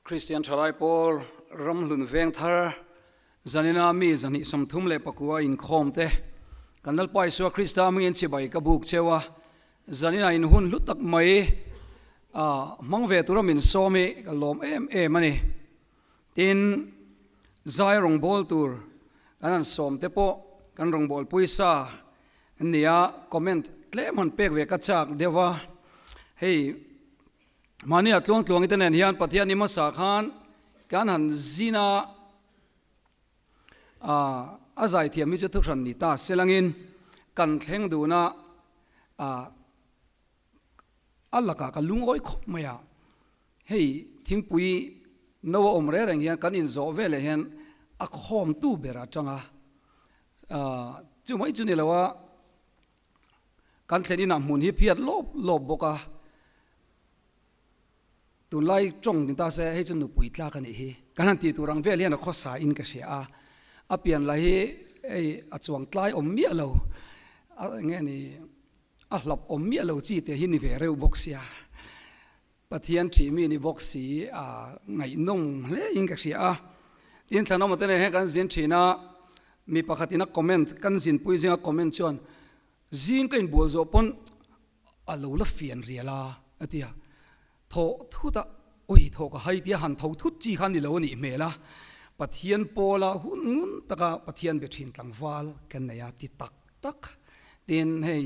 Kristian Thalai Pawl Ramhlun Vengthar Zanina mi 234 inkhawm te kan Lalpa Isua Krista hmingin chibai ka buk cheu a, zanina in hun hlu tak mai hmang ve tura min sawm hi ka lawm em em a ni. Tin, zai rawngbâwl tur kan han sawm te pawh kan rawngbâwl pawisa an ni a, comment tlem han pek ve ka chak deuh a, hei mahnia tluang tluangi te nen hian Pathian i hmasa khan kan han zin a, a zaithiam hi chu thuhran ni ta selangin kan thleng dun a, A lakah ka lungawi khawp mai a, hei thingpui no a awm reng reng hian kan inzawh veleh hian a khawmtu ber atang a, chu mai chu ni lo a, kan thlen inah hmun hi phiat lawp lawp bawk a, tunlai tawng ni ta se hei chu nupui tlak a nih hi, kan han tih tur ang vel hian a khawsa in ka hria a, a pian lah hi hei a chuang tlai awm miah lo, eng nge ni. A hlap awm miah lo chi te hi ni ve reuh bawk sia, Pathian thih mi ni bawk si a ngaihnawm hle in ka hria a. Tin thlanawm te nen hian kan zin thin a, mi pakhat in a comment kan zinpui zinga comment chuan zing ka inbual zawh pawn a lo la fian rial a a ti a, Thawh thut a, ui thawh ka hai tia han tho thut chi kha ni lo a nih hmel a, Pathian pawla hun ngun taka Pathian be thin tlangval kan nei a ti tak tak. Tin, hei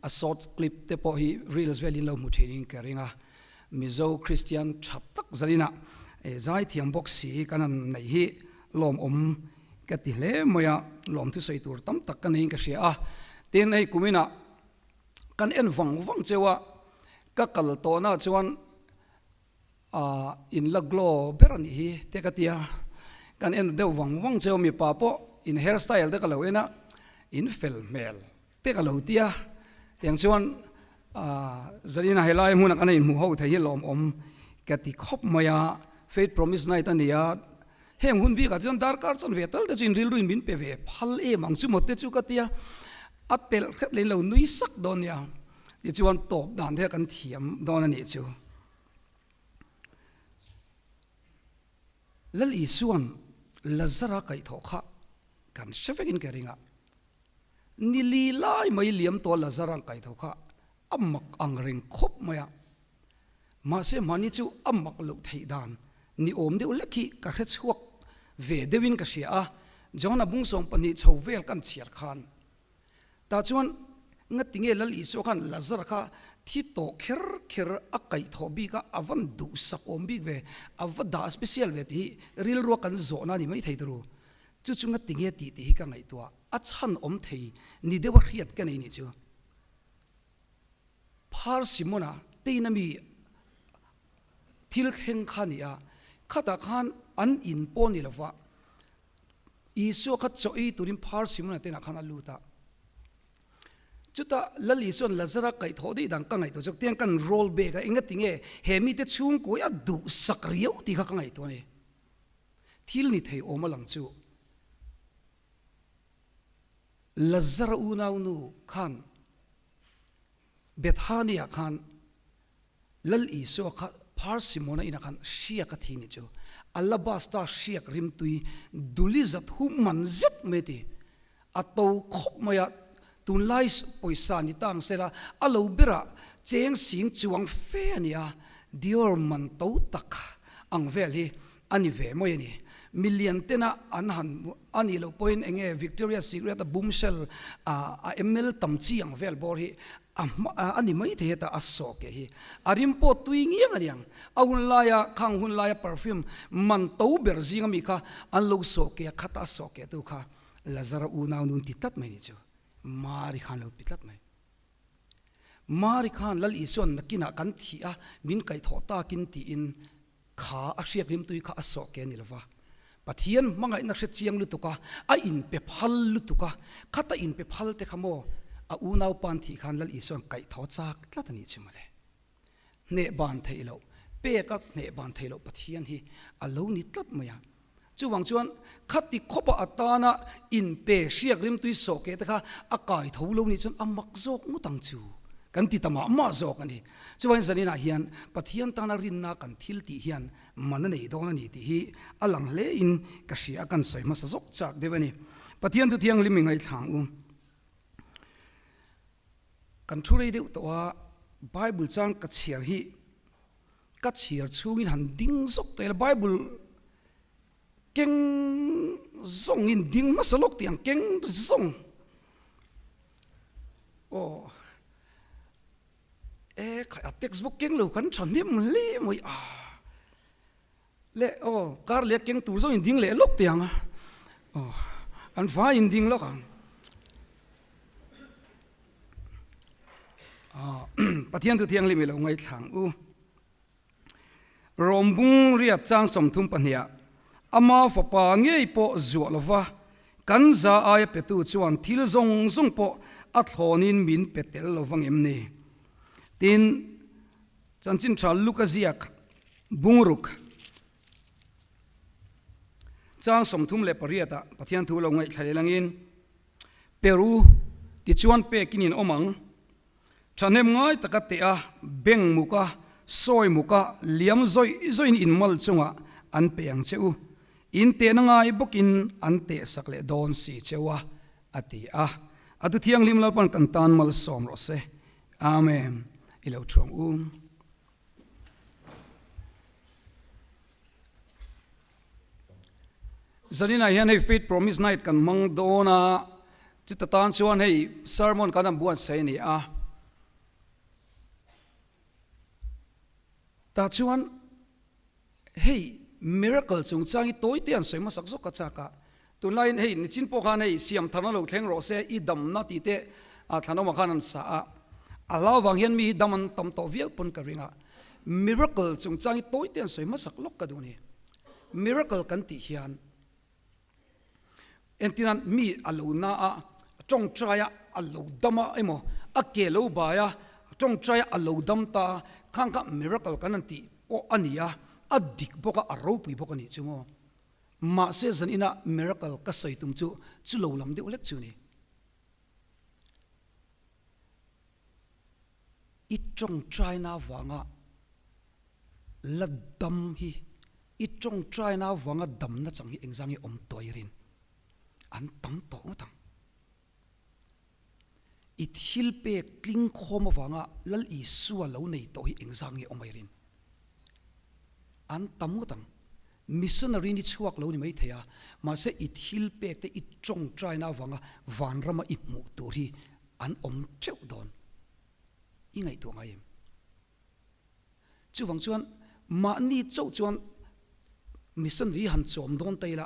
a short clip te pawh hi reels velin lo hmu thinin ka ring a, Mizo Kristian tha tak zalinah zaithiam bawk si kan han neih hi lawmawm ka ti hle mai a, lawm thusawi tur tam tak ka neiin ka hria a. Tin, hei kuminah kan en vang vang cheu a, ka kal tawhna chuan ah in la glow ber a nih hi te ka tia, kan en deuh vang vang cheu mipa pawh in hair style te ka lo en a, in fel hmel te ka lo tia, tiang chuan ah Zarina helai hmunah kan inhmuh ho thei hi lawmawm ka ti khawp mai a, Faith Promise Night a ni a, Heng hun bikah chuan darkar chan ve tal te chu in rilruin min pe ve phal em ang chu maw te chu ka tia, a telh hret leh in lo nui sak dawn nia, tichuan tawp dan te kan thiam dawn a nih chu. Lal Isua'n Lazara kaihthawh kha kan hre vekin ka ring a, ni li lai mai liam tawh Lazara kaihthawh kha a mak ang reng khawp mai a, Mahse hmani chu a mak loh theih dan ni awm deuh lek hi ka hre chhuak ve deuhin ka hria a, John-a bung 12 chho vel kan chhiar khan. Tah chuan ngati nge Lal Isua khan Lazara kha thi tawh kher kher a kaih thawh bik a, a van duhsak awm bik ve, a va dah special ve tih hi rilrua kan zawhna a ni mai thei turu. Chu chu ngati nge tih tih hi ka ngaihtuah a chhan awm thei ni deuha hriat ka nei nih chu. Phar Simona tein a mi thil thleng kha a ni a, khatah khan an in pawh ni lova Isua kha chaw ei turin Phar Simona teinah khan a lut a. Chutah Lal Isua'n Lazara kaihthawh daih dan ka ngaihtuah chu tiang kan roll back a, engati nge he mite chhungkawi a duhsak riau tih kha ka ngaihtuah a ni. Thil ni thei awm a lang chu. Lazara unaunu khan Bethania khan Lal Isua kha Phar Simona inah khan hriak a thi ni chu. Alabasta hriak rimtui duli zat hum man zet mai a ti. A to khawp mai a, tunlai pawisa ni ta ang sela a lo berah cheng sing chuang fe a ni a, Dior man to tak ang vel hi a ni ve mai a ni. Milian tena an han a nih loh pawhin eng nge Victoria Secret a boomshell a ml tam chi ang vel bawr hi a hma a ni mai thei heta a sawh keh hi. A rim pawh tui ngiang a niang. A hun laia khang hun laia perfume man to ber zing ami kha an lo sawh keh a khata a sawh keh tu kha Lazara unau nun ti tlat mai ni chu. Mari khan lo pi tlat mai. Mari khan Lal Isuan nakinah kan thih a min kaihthawh takin tiin Kha a hriak rimtui kha a sawh ke a ni lova, Pathian hmangaihna hre chiang lutuk a, a inpe phal lutuk a, khata inpe phal te kha maw a unau pan thih khan Lal Isua'n kaih tho chak tlat a nih chu mawle. Hneh ban theih loh, pek a hneh ban theih loh Pathian hi a lo ni tlat mai a. Chuvang chuan khati khawpa atana inpe hriak rimtui sawh ke te kha a kai tho lo nih chuan a mak zawk ngawt ang chu Kan ti ta mah mah zawk a ni. Chuvangin zaninah hian Pathian tana rinna kan thil tih hian man a nei dawn a ni tih hi a lang hle in ka hria a, kan sawi hmasa zawk chak deuh a ni. Pathian thu thianghlim i ngaithlang u. Kan thu rei deuh tawh a, Bible chang ka chhiar hi ka chhiar chhungin han ding zawk tawh ila, Bible keng zawngin ding hmasa lawk tih ang keng zawng aw e khai a textbook keng lo kan tha hnem hle mai a le aw kar leh keng tur zawngin ding leh lawk tih ang a aw kan vaiin ding lawk ang Pathian chu thianghlim i lo ngaithlang u. Rom bung riat chang 32 ah ama fapa ngei pawh zuah lova kan za aia petu chuan thil zawng zawng pawh a thlawnin min pe tel lo vang em ni? Tin, chanchin tha Luka ziak bungruk chang 38 ah Pathian thu lo ngaihthla leh langin, Peru, tichuan pekin in awm ang. Thahnem ngai taka teh a, beng muk a, sawi muk a, liam zawih zawhin in mal chungah an pe ang che u. In tehna ngai bawkin an tehsak leh dawn si cheu a, a ti a. A thu thianghlim Lalpan kan tan malsawm rawh se. Amen. I lo thuang u. Zaninah hian hei Faith Promise Night kan hmang dawn a, chuta tan chuan hei sermon kan han buatsaih a ni a. Tah chuan hei miracle chungchang hi tawi te an sawi hmasak zawk a chak a, tunlaiin hei nichin pawh khan hei siam tharna lo thleng rawh se i damna tih te thlanawmah khan an sa a, a hlau vang hian mi hi dam an tam tawh viau pawn ka ring a, miracle chungchang hi tawi te an sawi hmasak lawk ka duh a ni. Miracle kan tih hian entirnan mi a lo na a, tawngtai a a lo dam a emaw a ke lo bai a, tawngtai a a lo dam ta a, khang kha miracle kan han tih pawh a ni a, a dik bawk a, a ropui bawk a nih chu maw. Mahse zan ina miracle ka sawi tum chu chu lo lam deuh hlek chu a ni. I tawngtaina avanga la dam hi, i tawngtaina avanga damna chang hi engzang nge awm tawh i rin? An tam tawh ngawt ang. I thil pek tling khawm avanga Lal Isua lo nei tawh hi engzang nge awm a i rin? An tam ngawt ang. Missionary ni chhuak lo ni mai thei a, mahse i thil pek te i tawngtaina avanga vanrama i hmuh tur hi an awm teuh dawn. I ngaihtuah ngai em? Chuvang chuan mahni chauh chuan missionary han chawm dawn ta ila,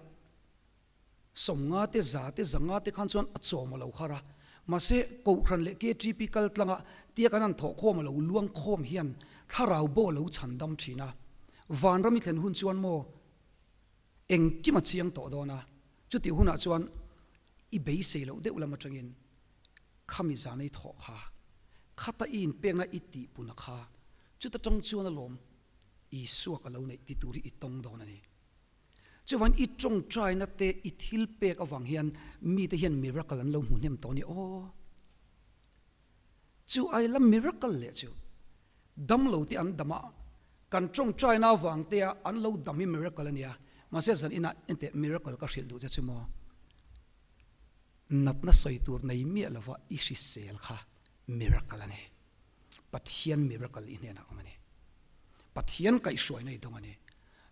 50 te, 100 te, 500 te khan chuan a chawm a lo har a. Mahse Kohhran leh KTP kal tlanga tia kan han thawh khawm a lo luang khawm hian thlarau bo a lo chhan dam thin a. Vanram i thlen hun chuan maw engkim a chiang tawh dawn a, chutih hunah chuan i beisei loh deuh lam atangin Khami zan i thawh kha, khata i inpekna i tihpuna kha, chuta tang chuan alawm Isua ka lo neih ti tur hi i tawng dawn a ni. Chuvan i tawngtaina te i thil pek avang hian mite hian miracle an lo hmu hnem tawh a ni aw. Chu ai la miracle leh chu damlo te an dam a, kan tawngtaina avang te a an lo dam hi miracle a nia, mahse zan inah enteh miracle ka hrilh duh che chu maw. Natna sawi tur nei miah lova i hrisel kha miracle a ni. Pathian miracle i hnenah awm a ni. Pathian kaihhruaina i dawng a ni.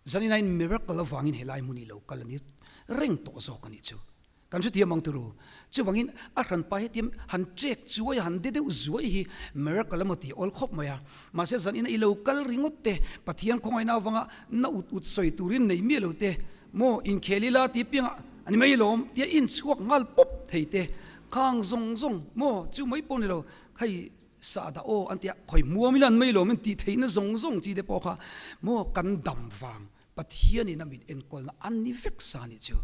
Zaninain miracle avangin helai hmun i lo kal a ni reng tawh zawk a nih chu. Kan hrethiam ang turu. Chuvangin a hranpa hetiam han ṭek chuai a, han de deuh zuai hi miracle emaw tih awl khawp mai a. Mahse zanina i lo kal ringawt te, Pathian khawngaihna avanga na ut ut sawi turin nei miah lo te, Maw inkhel ila ti piangah a ni mai lawm tia inchhuak nghal pawp thei te khang zawng zawng maw chu mai pawh ni lo hei sahdah aw an tia khawi hmuam ila an mai lawm in tih theihna zawng zawng chi te pawh kha maw kan dam vang Pathianin a min enkawlna an ni vek sa nih chu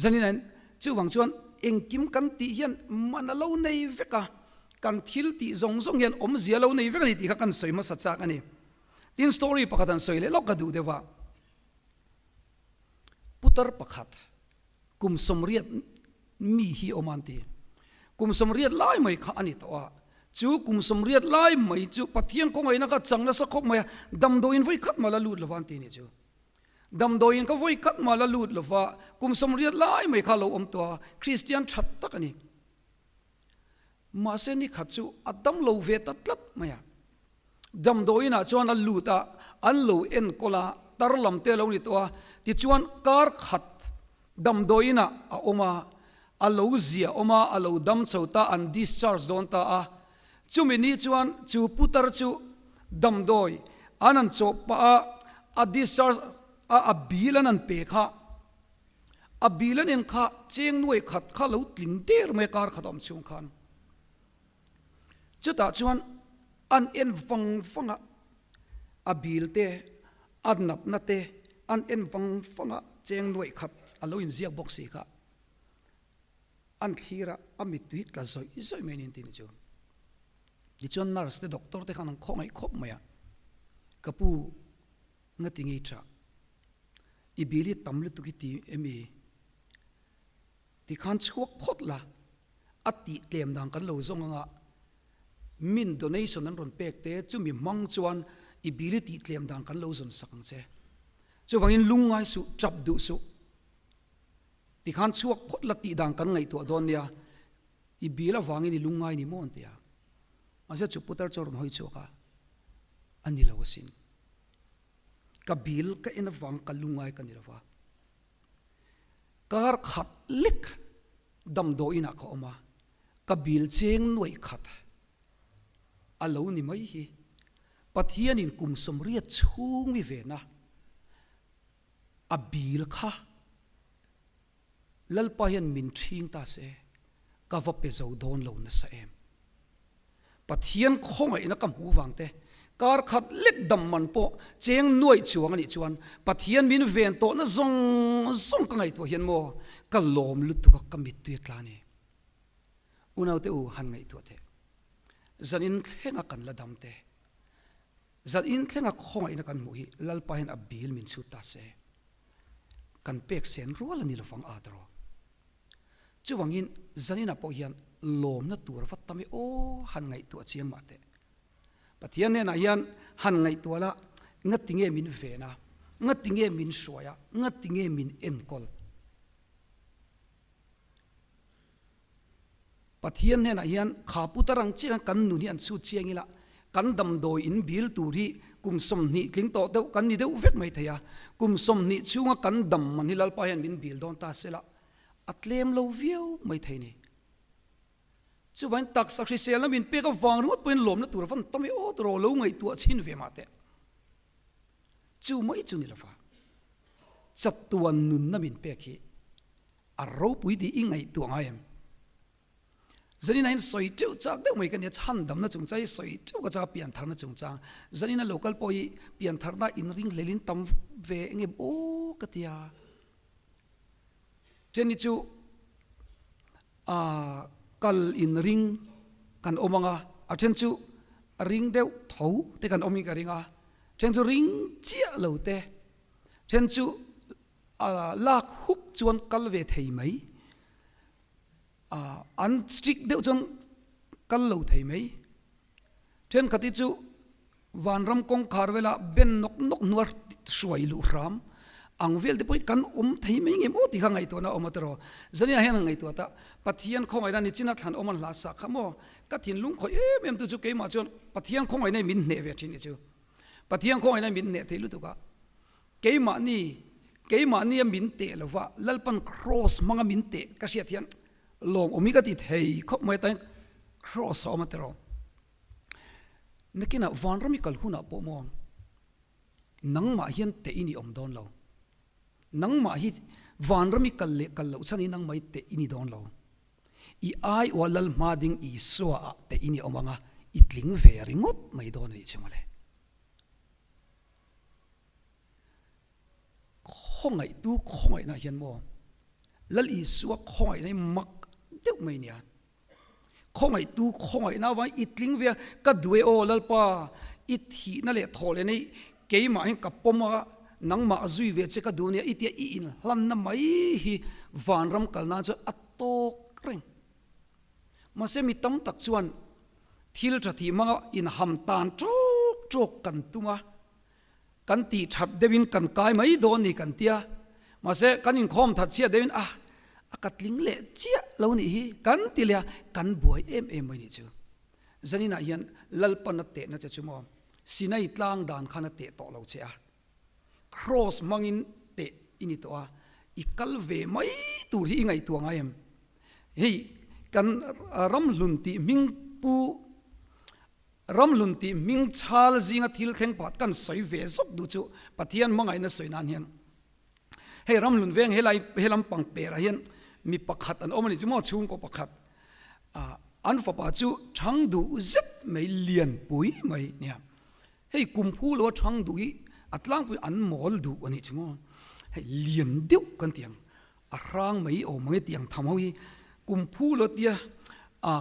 zanin ah chuvang chuan engkim kan tih hian man a lo nei vek a kan thil tih zawng zawng hian awmzia a lo nei vek a ni tih kha kan sawi hmasa chak a ni tin story pakhat an sawi leh lawk ka duh deuh a. Putar pakhat kum 80 mi hi awm a an ti. Kum 80 lai mai kha a ni tawh a. Chu kum 80 lai mai chu Pathian khawngaihna kha chang nasa khawp mai a, damdawiin vawi khat mah la lut lova an ti nih chu. Damdawiin kha vawi khat mah la lut lova kum 80 lai mai kha a lo awm tawh a, Kristian that tak a ni. Mahse ni khat chu a dam lo ve ta tlat mai a. Damdawiin ah chuan a lut a, an lo enkawl a, tar lam te a lo ni tawh a, tichuan kar khat damdawiin ah a awm a, a lo zia awm a, a lo dam chho ta, an discharge dawn ta a. Chumi ni chuan chu putar chu damdawi an an chawh pah a, a discharge a, a bill an an pe kha, a bill an en kha cheng nuai khat kha lo tling der mai a kar khat awm chhung khan. Chutah chuan an en vang vang a, a bil te, a natna te an en vang vang a, cheng nuaih khat a lo inziak bawk si kha. An thlir a, a mittui tla zawih zawih mai niin tih ni chu. Tichuan nurse te doctor te khan an khawngaih khawp mai a, Ka pu ngati ngei tha, i bil hi tam lutuk i ti em i? Tikhan chhuak phawt la, a tih tlem dan kan lo zawng anga min donation an rawn pek te chumi hmang chuan i bill i tih tlem dan kan lo zawn sak ang che. Chuvangin lungngai suh, tap duh suh. Tikhan chhuak phawt la tih dan kan ngaihtuah dawn nia, i bill avangin i lungngai ni maw an ti a. Mahse chu putar chu a rawn hawi chhuak a, a ni lo asin. Ka bill ka en avang ka lungngai ka ni lo va. Kar khat lek damdawiinah ka awm a, ka bil cheng nuaih khat a lo ni mai hi. Pathianin kum 80 chhung mi vena a bil kha Lalpa hian min ṭhing ta se, ka va pe zo dawn lo nasa em. Pathian khawngaihna ka hmuh vang te, kar khat lek dam man pawh cheng nuaih chuang a nih chuan Pathian min ven tawhna zawng zawng ka ngaihtuah hian maw ka lawm lutuk a ka mittui a tla a ni. Unaute u han ngaihtuah teh. Zanin thlenga kan la dam te, zanin thlenga khawngaihna kan hmuh hi Lalpa hian a bil min chhut ta se, kan pek sen rual a ni lovang a tawrh. Chuvangin zaninah pawh hian lawmna tur vat tam i aw han ngaihtuah chiang mah teh. Pathian hnenah hian han ngaihtuah la, ngati nge min ven a, ngati nge min hruai a, ngati nge min enkawl. Pathian hnenah hian kha putar ang chiang kan nun hi an chhut chiang ila, kan damdawi in bil tur hi kum 20 tling tawh deuh kan ni deuh vek mai thei a, kum 20 chhunga kan dam man hi Lalpa hian min bil dawn ta sela, a tlem lo viau mai thei ni. Chuvangin taksa hriselna min pek avang ringawt pawhin lawmna tur a van tam e aw tawrh lo ngaihtuah chhin ve mah teh. Chu mai chu ni lova, chatuan nunna min pek hi a ropui tih i ngaihtuah ngai em? Zanina in sawi teuh chak deuh mai ka nia, chhandamna chungchang hi sawi teuh ka chak a, piantharna chungchang. Zanina local pawh hi piantharna inringhlelin tam ve eng em aw ka ti a. Then hi chu kal inring kan awm ang a, a then chu ring deuh tho te kan awmin ka ring a, then chu ring chiah lo te, then chu lak huk chuan kal ve thei mai, an strict deuh chuan kal lo thei mai. Thenkhat hi chu vanram kawngkhar vela ben nawk nawk hnua hruai luh hram ang vel te pawh hi kan awm thei mai ngem aw tih kha ngaihtuahna a awm a tiraw. Zania hian a ngaihtuah ta, Pathian khawngaihna ni chin a thlan awm an hla sak kha maw? Ka thinlung khawih em em tu chu keimah chuan Pathian khawngaihna hi min hneh ve thin hi chu. Pathian khawngaihna hi min hneh thei lutuk a, keimahni keimahnia min teh lova Lalpan kraws hmanga min teh ka hriat hian lawm awm hi ka ti thei khawp mai atan kraws a awm a tiraw. Nakinah vanram i kal hunah pawh maw nangmah hian teh i ni awm dawn lo. Nangmah hi vanram i kal leh kal loh chhan hi nangmah hi teh i ni dawn lo. I aiawha lal hma ding Isua ah teh i ni awm ang a, i tling ve ringawt mai dawn a nih chu mawle. Khawngaihtu khawngaihna hian maw Lal Isua khawngaihna hi mak deuh mai nia. Khawngaihtu khawngaihna avangin i tling ve a, ka duh e aw Lalpa, i thihna leh thawh leh nei keimah hian ka pawm a, nangmah zui ve che ka duh nia i tia i inhlanna mai hi vanram kal nan chuan a tawk reng. Mahse mi tam tak chuan. Thil tha thih hmanga inham tan ṭawk ṭawk kan tum a, kan tih that deuhin kan kai mai dawn ni kan tia, mahse kan inkhawm that chhiat deuhin a, a ka tling leh chiah lo nih hi kan ti leh a, kan buai em em mai nih chu. Zaninah hian Lalpan a tehna che chu maw Sinai tlang dan khan a teh tawh lo che a, Kraws hmangin teh i ni tawh a, i kal ve mai tur hi i ngaihtuah ngai em? Hei kan Ramhlun tih hming pu Ramhlun tih hming chhal zinga thil thleng pakhat kan sawi ve zawk duh chu Pathian hmangaihna sawi nan hian hei Ramhlun veng helai helam pang perah hian mi pakhat an awm a ni chu maw chhungkaw pakhat an fapa chu thang duh zet mai lian pui mai nia. Hei kum phu lo a thang duh hi a tlangpui an mawl duh a nih chu maw? Hei lian deuh kan ti ang, a hrang mai awm ang e tih ang tham ho hi kum phu lo tia a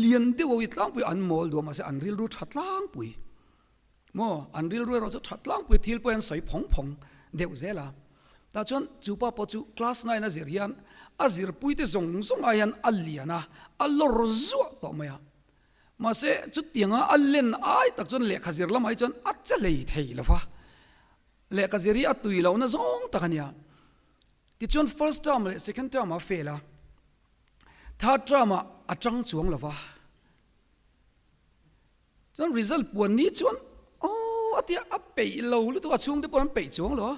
lian deuh ho hi tlangpui an mawl duh a mahse an rilru tha tlangpui maw an rilru erawh chu tha tlangpui thil pawh hi an sawi phawng phawng deuh zel a. Tah chuan chu pa pawh chu class nine a zir hian a zirpui te zawng zawng ah hian a lian a, a lawr zuah tawh mai a. Mahse, chutianga a len ai tak chuan lehkha zir lamah hi chuan a che hlei thei lo va, lehkha zir hi a tui lohna zawng tak a nia. Tichuan first term leh second term ah a fail a, third term ah a chang chuang lo va. Chuan result puan ni chuan aw a tia a peih lo lutuk a, chhungte pawh an peih chuang lo a.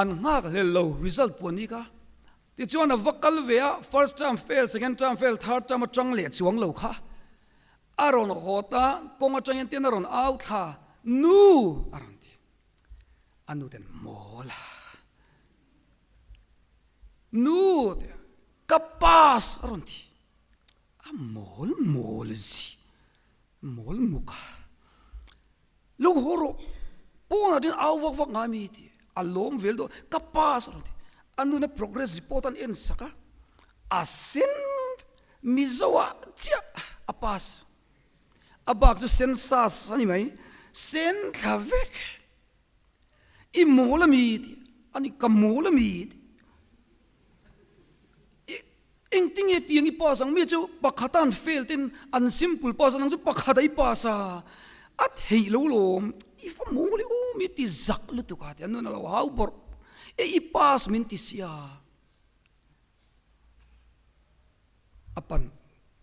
An nghak hlel lo result puan ni kha. Tichuan a va kal ve a, first term fail, second term fail, third term atang leh chuang lo kha. A rawn haw ta, kawng atang hian tian a rawn au thla, Nu! a rawn ti. A nu ten mawl a. Nu! a ti a, Ka pass! a rawn ti. A mawl mawl zi. Mawl muk a. Lo haw rawh, pawnah chuan au vak vak ngai mi ti a lawm vel deuh a, ka pass a rawn ti. A nuna progress report an en sak a, a sen Mizo ah chiah a pass. A bak chu census a ni mai, sen thla vek. I mawl a mi ti a ni, ka mawl a mi ti. Engtinge tiang i pass ang mi chu pakhata an fail ten an simple pass ang chu pakhata i pass a, a theih lo lawm i fa mawl i awm i ti zak lutuk a ti a nun a lo hau bawrh e i pass min ti sia a pan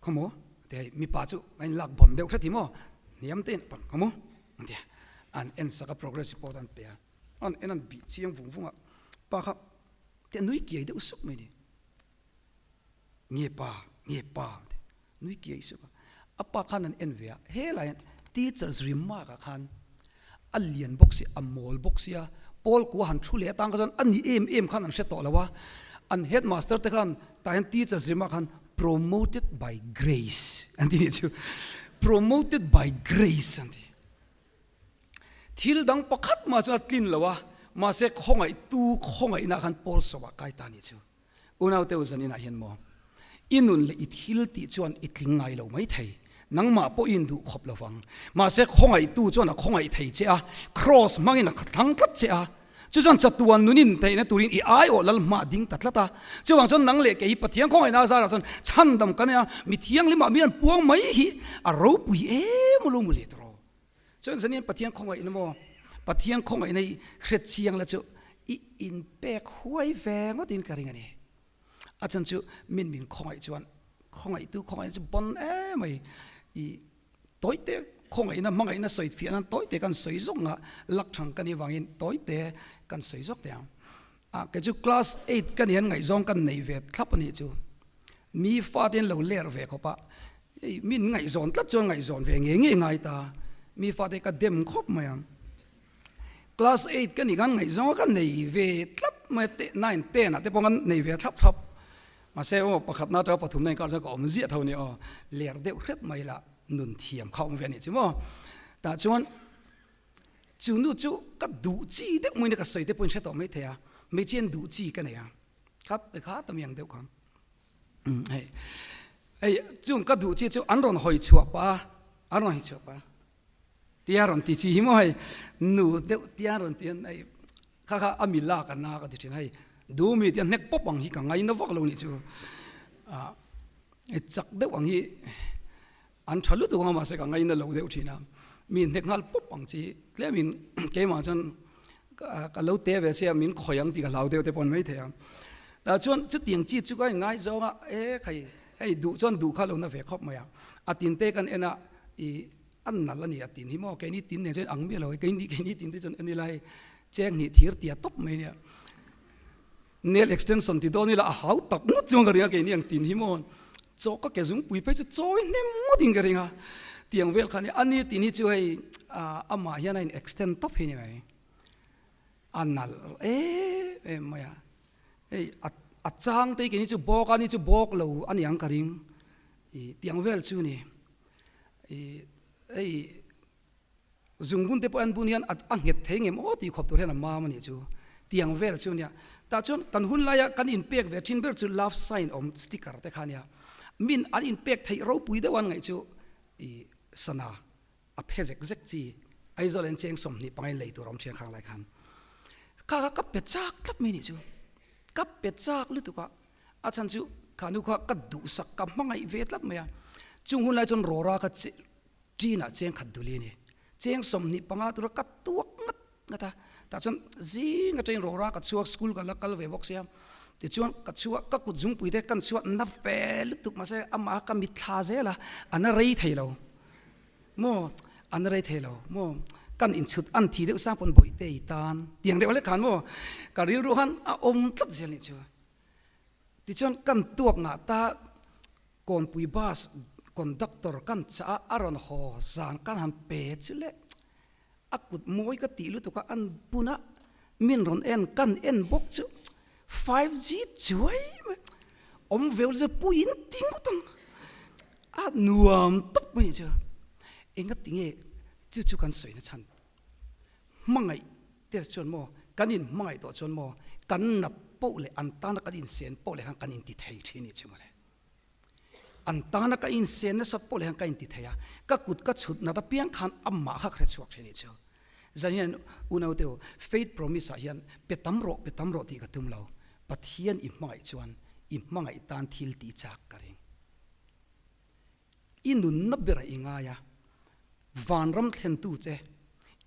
khaw maw ti hei mipa chu a in lak bawm deuh hret hi maw hniam te in a pan khaw maw an ti a an en sak a progress report an pe a an en an bih chiang vung vung a pa kha Te nui kiai deuh suk mai ni. Nge pa, nge pa ti nui kiai suk a. A pa khan an en ve a, helai hian teachers remark ah khan a lian bawk si, a mawl bawk sia, Paul kua han thu leh atang kha chuan a ni em em khan an hre tawh lo a. An headmaster te khan tah hian teachers remark khan promoted by grace an ti nih chu. Promoted by grace an ti. Thil dang pakhat mah chuan a tlin lo a, mahse khawngaihtu khawngaihna khan Paul sawmah kai ta nih chu. Unaute u zaninah hian maw, i nun leh i thil tih chuan i tling ngai lo mai thei, nangmah pawh i induh khawp lo vang. Mahse khawngaihtu chuan a khawngaih thei che a, kraws hmangin a thlang tlat che a, chu chuan chatuan nunin theihna turin i aiawh lal hmah ding ta tlat a. Chuvang chuan nang leh kei hi Pathian khawngaihna a zarah chuan chhandam kan nei a, mi thianghlimah mi an puang mai hi a ropui em alo mu let rawh. Chuan zanin Pathian khawngaihna maw? Pathian khawngaihna hi hret chiang la chu i inpek huai ve ngawtin ka ring a ni. A chhan chu min min khawngaih chuan khawngaihtu khawngaihna chu bon em mai. I tawite khawngaihna hmangaihna sawi fiah nan tawite kan sawi zawk nga lak thang ka nih vangin tawite kan sawi zawk teh ang. A kei chu class eight ka nian ngaihzawng kan nei ve thlap a nih chu. Mi fate an lo ler ve khawp a, hei min ngaihzawn tlat chuan ngaihzawn ve ngei ngei ngai ta, mi fate ka dem khawp mai ang. Class eight ka nih khan ngaihzawng a ka nei ve tlat mai a, nine ten ah te pawh khan nei ve thlap thlap. Mahse aw pakhatna atanga pathumna inkar chuan ka awm ziah tho a ni aw, ler deuh hret mai lah nun thiam kha awm ve a nih chu maw. Tah chuan chu nu chu ka duh chi deuh mai na ka sawi te pawhin hre tawh mai thei a, hmeichhia an duh chi ka nei a. Kha kha ta miang deuh kha. Hei hei chung ka duh chi chu an rawn hawi chhuah pa an rawn hawi chhuah pa tia rawn ti chi hi maw hei nu deuh tia rawn ti an hei kha kha a mi lak a na ka ti thin hei du mi tia hnek pawp ang hi ka ngaina vak lo nih chu a chak deuh ang hi. An tha lutuk anga mahse ka ngaina lo deuh thin a, mi hnek nghal pawp ang chi tlemin keimah chuan ka lo te ve sia min khawi ang tih ka hlau deuh te pawh an mai thei ang. Tah chuan chutiang chi chu ka inngai zawng a, e khai hei duh chuan duh kha lo na ve khawp mai a, a tin te kan en a ih a nalh a ni a tin hi maw keini tin nen chuan ang miah lo keini keini tin te chuan en ila hei cheng hnih thir tia tawp mai nia. Nail extension ti dawn ila a hau tak ngawt chuan ka ring a keini ang tin hi maw chaw ka ke zungpui phei chu chawi hnem ngawt in ka ring a tiang vel kha nia ani tin hi chu hei amah hian a in extend tawp hi ni mai a nalh em em mai a hei a chang te keini chu bawk a ni chu bawk lo a ni ang ka ring ih tiang vel chu ni ih hei. Zungbun te pawh an bun hian a nghet thei ngem aw tih khawp tur hian a mam a nih chu. Tiang vel chu nia. Tah chuan kan hun laia kan inpek ve thin ber chu love sign awm sticker te kha nia. Min an inpek theih ropui deuh an ngaih chu i sana a phe zek zek chi Aizawl en cheng 25 in lei tur a awm thiang khang lai khan. Kha kha ka pe chak tlat mai nih chu. Ka pe chak lutuk a. A chhan chu kha nu kha ka duhsak ka hmangaih ve tlat mai a. Chung hun lai chuan rawra ka Ṭinah cheng khat duli a ni. Cheng 25 tura ka tuak ngat ngat a, tah chuan zing atangin rawra ka chhuak school ka la kal ve bawk sia, tichuan ka chhuak ka kut zungpui te kan chhuat na fe lutuk mahse amah ka mitthla zel a, a na rei thei lo maw, a na rei thei lo maw, kan inchhut an thi deuh sang pawn bawihte i tan tiang deuh hlek khan maw ka rilru khan a awm tlat zel nih chu. Tichuan kan tuak ngah ta Kawnpui bus conductor kan chah a, a rawn haw zan kan han pe chu le a kut mawi ka tih lutuk a, an bun a, min rawn en kan en bawk chu 5G chuai mai awm ve ul chu puiin ti ngawt ang a nuam tawp mai chu enga tinge chu chu kan sawi na chhan hmangaih te chuan maw kan in hmangaih tawh chuan maw kan nat poh leh an tana kan insen poh leh khan kan inti thei thin ni chu mawle. An tana ka insen nasat pawh leh khan ka inti thei a, ka kut ka chhut nat apiang khan amah kha ka hre chhuak thin ni chu. Zan hian unaute u, faith promise ah hian pe tam rawh, pe tam rawh tih ka tum lo. Pathian i hmangaih chuan i hmangaih tan thil tih chak ka ring. I nunna berah i ngai a, vanram thlentu che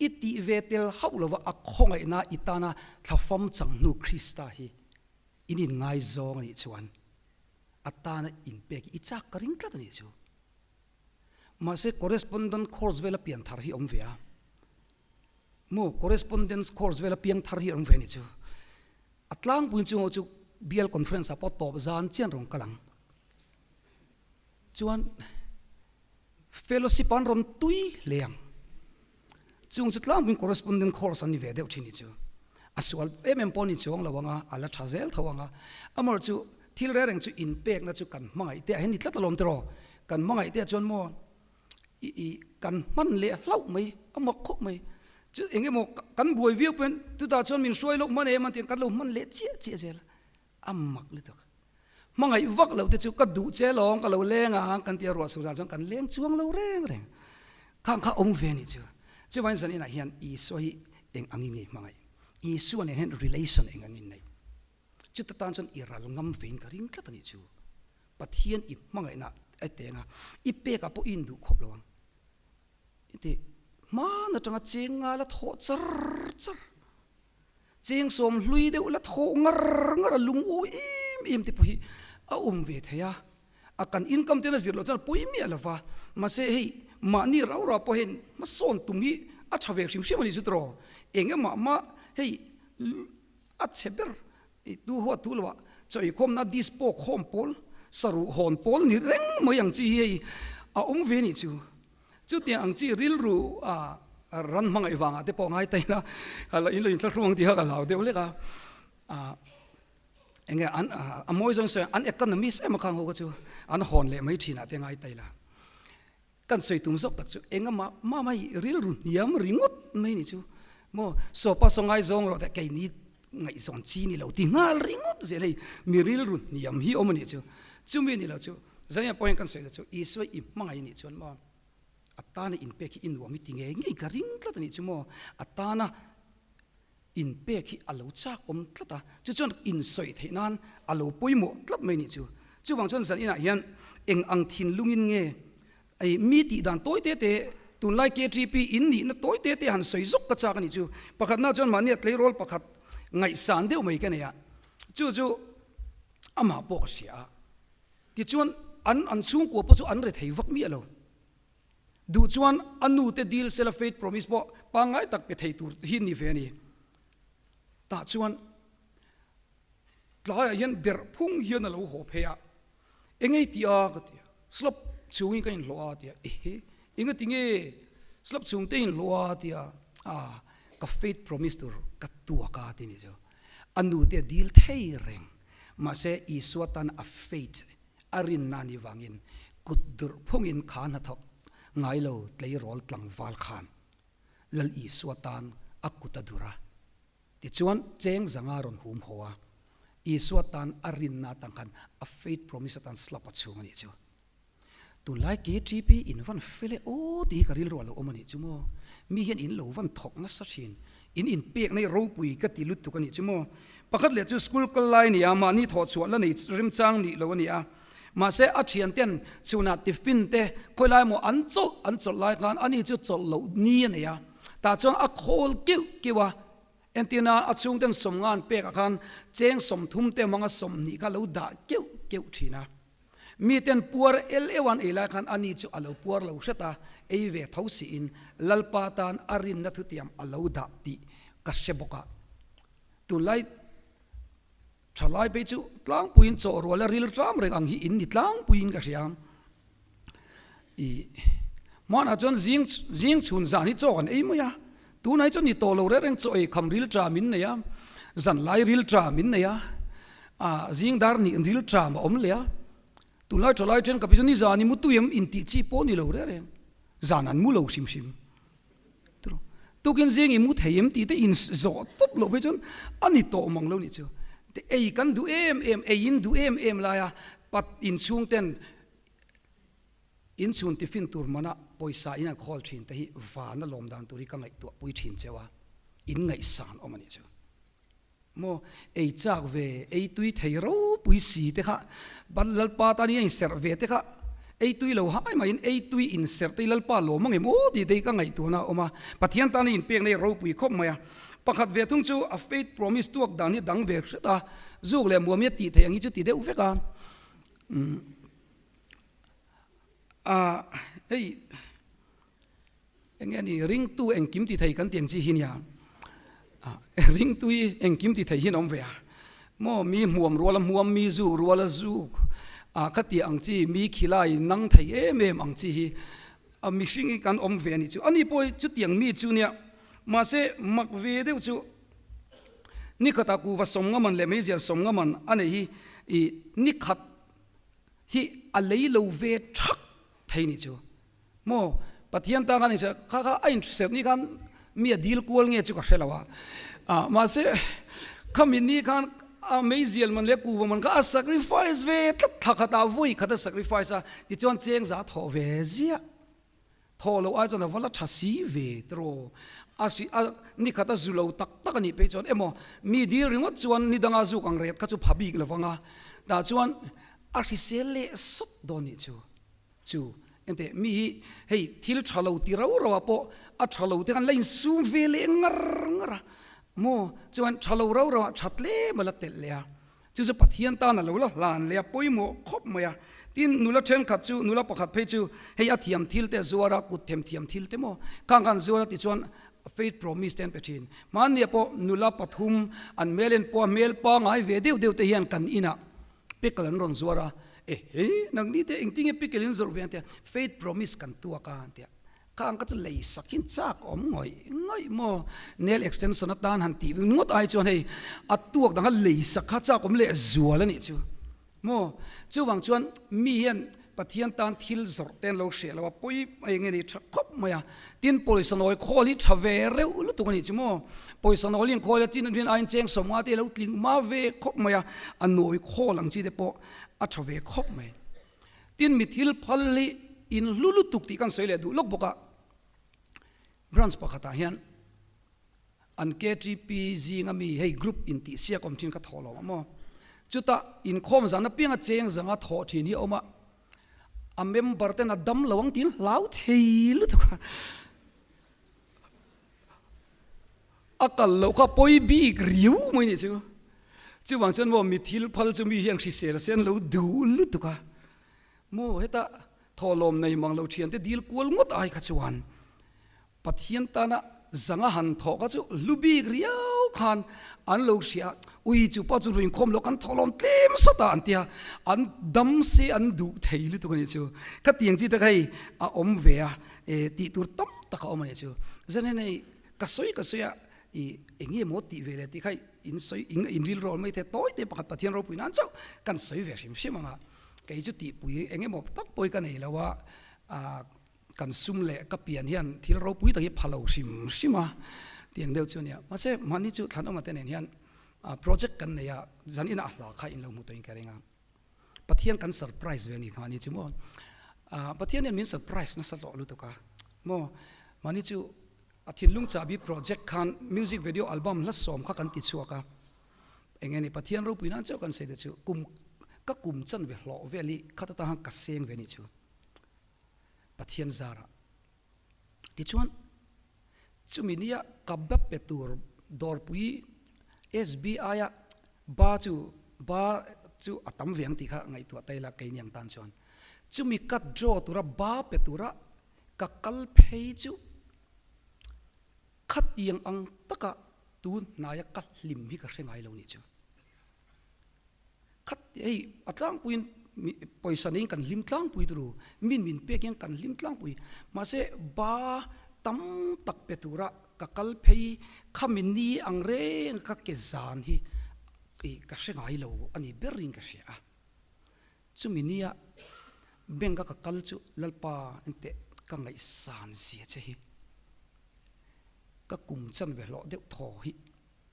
i tih ve tel hauh lova a khawngaihna i tana thlafam chang hnu Krista hi in inngaizawng a nih chuan a tana inpek i chak ka ring tlat a nih chu. Mahse correspondent course vela pian thar hi awm ve a, maw correspondence course vela piang thar hi awm ve a nih chu. A tlangpuiin chu chu bial conference ah pawh tawp zan chian rawn kal ang. Chuan fellowship an rawn tui hle ang. Chung chu tlangpuiin correspondent course an ni ve deuh thin ni chu. A sual em em pawh ni chuang lo ang a, a la tha zel tho ang a. Amaherawh chu thil reng reng chu inpekna chu kan hmangaih te ah hian ni tlat alawm tiraw. Kan hmangaih te ah chuan maw i i kan hman leh hlauh mai, a mak khawp mai. Chu eng emaw kan buai viau pawhin chutah chuan min hruai loh hman em an tih kan lo hman leh chiah chiah zel a, a mak lutuk. Hmangaih vak loh te chu ka duh che lawng ka lo leng ang kan tia ruah suh zan chuan kan leng chuang lo reng reng. Khang kha awm ve nih chu. Chuvain zan inah hian Isua hi eng angin nge i hmangaih? Isua nen hian relation eng angin nei? Chuta tan chuan i ral ngam vein ka ring tlat a nih chu. Pathian i hmangaihna a teng a, i pekah pawh i induh khawp lo ang. I ti hman atanga cheng nga la thawh char char. Cheng sawm hlui deuh la thawh ngar ngar a lung awi em em te pawh hi a awm ve thei a, a kan income ten a zir loh chuan a pawi miah lo va, mahse hei mahni rau rau pawh hian hmasawn tum hi a tha ve hrim hrim a ni chu tiraw, eng emah mah hei a chhe ber tu huat thu loah chawikhawmna dispo khawm pawl saruh hawn pawl ni reng mai ang chi hi hei a awm ve a nih chu. Chutiang ang chi rilru a ran hmangaih vangah te pawh ngai ta ila, ka lo in lo inthlahrung ang tih kha ka hlau deuh lek a. Enge an a mawi zawng sawi an economist emaw khang ho kha chu an hawn leh mai thinah te ngai ta ila. Kan sawi tum zawk tak chu engemaw mah mai rilru hniam ringawt mai ni chu maw sawpa saw ngai zawng rawh teh keini ngaihzawn chi ni lo ti nghal ringawt zel hei mi rilru hniam hi awm a nih chu. Chumi ni lo chu Zania pawh hian kan sawi lo chu Isua i hmangaih a nih chuan maw a tana inpek hi i nuam i ti ngei ngei ka ring tlat a nih chu maw a tana inpek hi a lo chak awm tlat a chu chuan insawi theih nan a lo pawimawh tlat mai a nih chu. Chuvang chuan zan inah hian eng ang thinlungin nge Ei, mi tih dan tawi te te, tunlai KTP in nihna tawi te te han sawi zawk ka chak a nih chu. Pakhatna chuan mahni a tleirawl pakhat ngaihsan deuh mai ka nei a, chu chu amah pawh ka hria a. Tichuan an an chhungkua pawh chu an re thei vak miah lo. Duh chuan a nu te dil sela faith promise pawh pangngai tak pe thei tur hi ni ve a ni. Tah chuan tlaiah hian berh phung hian a lo haw phei a, Engei tih a? ka ti a, slap chhungin ka inhlawh a ti a, ehe, engati nge slap chhung te inhlawh a ti a, ah ka faith promise tur ka tuak a ti ni chu, a nu te a dil thei reng, mahse Isua tan a faith a rinna a nih vangin kut durh phungin kha hnathawk ngai lo tleirawl tlangval khan Lal Isua tan a kut a dur a. Tichuan, cheng zanga rawn hum haw a, Isua tan a rinna atan khan a faith promise atan slap a chhung a nih chu. Tunlai KTP in van fel e aw tih hi ka rilru a lo awm a nih chu maw. Mi hian in lo van thawk nasa thin, in inpekna hi ropui ka ti lutuk a nih chu maw. Pakhat leh chu school kal lai a ni a, mahni thawhchhuah la nei remchang nih lo a ni a. Mahse, a thianten chhunah tiffin te khawilai maw an chawlh an chawlh lai khan ani chu chawlh loh ni a nei a. Tah chuan a khawl keuh keuh a, entirna a chhungten sawmnga an pekah khan cheng 30 te hmanga 20 kha lo dah keuh keuh thin a. Miten puar el euh an ei lai khan ani chu a lo puar lo hret a, ei ve tho siin Lalpa tan a rinna thutiam a lo dah tih ka hre bawk a. Tunlai thalai phei chu tlangpuiin chaw rual a ril ram reng ang hi in ni tlangpuiin ka hria. Ih hmanah chuan zing zing chhun zan hi chaw kan ei mai a, tunah hi chuan ni tawh lo reng reng chaw ei kham ril ṭam min nei a, zan lai ril ṭam min nei a, ah zing dar hnih ril ṭam a awm leh a, tunlai ṭha lai ṭhen ka pi chu ni zan i mu tui em intih chi pawh ni lo reng reng, zan an mu lo hrim hrim. Tukin zing i mu thei em tih te in zawh tawp loh phei chuan a ni tawh mang lo nih chu. Ei kan duh em em, ei in duh em em lai a, pat inchhung ten inchhun tiffin tur mana pawisa in an khawl thin te hi vana lawm dan tur hi ka ngaihtuah pui thin cheu a, in ngaihsan awm a nih chu. Maw ei chak ve, ei tui thei ropui si te kha, Lalpa tan hi a inserh ve te kha, ei tui lo hai maiin ei tui inserh te hi Lalpa lawm ang em aw tih te hi ka ngaihtuahna a awm a, Pathian tan a inpekna hi ropui khawp mai a. Pakhat ve thung chu a faith promise tuak dan hi dang ve hret a, zuk leh muam hi a tih theih ang hi chu ti deuh vek a. A hei enge ni ringtu engkim ti thei kan ti ang chi hi nia ringtu hi engkim ti thei hian awm ve a maw mi hmuam ruala hmuam mi zu ruala zu a kha ti ang chi mi khilai nang thei em em ang chi hi a mihring hi kan awm ve a nih chu ani pawh hi chutiang mi chu nia mahse mak ve deuh chu nikhatah kuhva sawmnga man leh meizial sawmnga man a nei hi ih nikhat hi a lei lo ve thak thei nih chu maw Pathian tan khan inserh kha kha a inserh ni khan mi a dil kual nge chu ka hre lo a ah mahse khami ni khan a meizial man leh kuva man kha a sacrifice ve tlat thla khatah vawi khat a sacrifice a tichuan cheng za thawh ve ziah. Thaw loh ai chuan a va la tha si ve tiraw? A hri a ni khat a zu lo tak tak a nih phei chuan emaw mi dil ringawt chuan ni danga zuk ang ret kha chu pha bik lo vang a, tah chuan a hrisel leh sawt dawn nih chu chu engteh mi hi hei thil tha lo ti rau rau ah pawh a tha lo te khan la insum ve leh ngar ngar a maw chuan tha lo rau rau ah tha tlem a la telh leh a. Chu chu Pathian tan a lo la hlan leh a pawimawh khawp mai a. Tin, nula thenkhat chu, nula pakhat phei chu hei a thiam thil te a zuar a, kut them thiam thil te maw khang khan zuar a tichuan faith promise te an pe thin. Hmanniah pawh nula pathum an hmel en pawh a hmel pangai ve deuh deuh te hian kan inah pickle an rawn zuar a, ehe nangni te engtinge pickle in zawrh ve an ti a, faith promise kan tuak a an ti a. Khang kha chu lei sak hian chak awm ngawih ngawih maw? Nail extension atan han tih ngawt ai chuan hei a tuak dang kha lei sak kha chak awm leh zual a nih chu maw? Chuvang chuan mi hian Pathian tan thil zawrh te an lo hreh lo a, pawi mai nge ni tha khawp mai a. Tin, pawisa nawi khawl hi tha ve reuh lutuk a nih chu maw? Pawisa nawi hi an khawl a, tin an aiin cheng sawmnga te a lo tling hma ve khawp mai a, a nawi khawl ang chi te pawh a tha ve khawp mai. Tin, mi thil phal hi in hlu lutuk tih kan sawi leh duh lawk bawk a, branch pakhatah hian an KTP zinga mi hei group intih siak awm thin ka thawh lo ang maw? Chutah inkhawm zan apianga cheng zanga thawh thin hi a awm a, A member ten a dam lo ang tiin hlau thei lutuk a. A kal loh kha pawi bik riau mai nih chu. Chuvang chuan maw mi thil phal chu mi hian hrisel se an lo duh lutuk a. Maw heta thawhlawm nei mang lo thiante dil kual ngawt ai kha chuan Pathian tana zanga han thawh kha chu hlu bik riau khan an lo hria a, ui chu pa chu ruinkhawm lo kan thawhlawm tlem sawt a an tia, an dam se an duh thei lutuk a nih chu. Khatiang chi te kha hei a awm ve a, e tih tur tam tak a awm a nih chu. Zan hei ka sawi ka sawi a, i eng nge maw tih ve leh tih kha in sawi in in rilru awm mai thei tawi te pakhat Pathian ropui nan chauh kan sawi ve hrim hrim ang a, kei chu tihpui eng emaw tak pawh hi ka nei lo a, ah Kan sum leh ka pian hian thil ropui tak hi pha lo hrim hrim a tiang deuh chu a nia. Mahse mahni chu Thlanawma te nen hian project kan nei a, zan inah a hla kha in lo hmu tawhin ka ring a. Pathian kan surprise ve a ni kha mahni chu maw. Pathian hian min surprise nasa hlawh lutuk a maw. Mahni chu a thinlung chahbi project khan music video album hla sawm kha kan ti chhuak a. Eng nge ni Pathian ropui nan chauh kan sawi te chu kum ka kum chanve hlawh vel hi khat atang khan ka seng ve ni chu. Pathian zarah. Tichuan, chumi nia ka ba pe tur dawrpui SBI-a ba chu ba chu a tam ve ang tih kha ngaihtuah ta ila keini ang tan chuan. Chumi ka draw tura ba pe tura ka kal phei chu khatiang ang taka tun hnaia ka hlim hi ka hre ngai lo nih chu. Khat hei a tlangpuiin pawisa neiin kan hlim tlangpui turu, min min pek hian kan hlim tlangpui. Mahse ba tam tak pe tura ka kal phei khami ni ang reng ka ke zan hi ih ka hre ngai lo a ni berin ka hria a. Chumi nia bank a ka kal chu Lalpa enteh ka ngaihsan zia che hi ka kum chan ve hlawh deuh thaw hi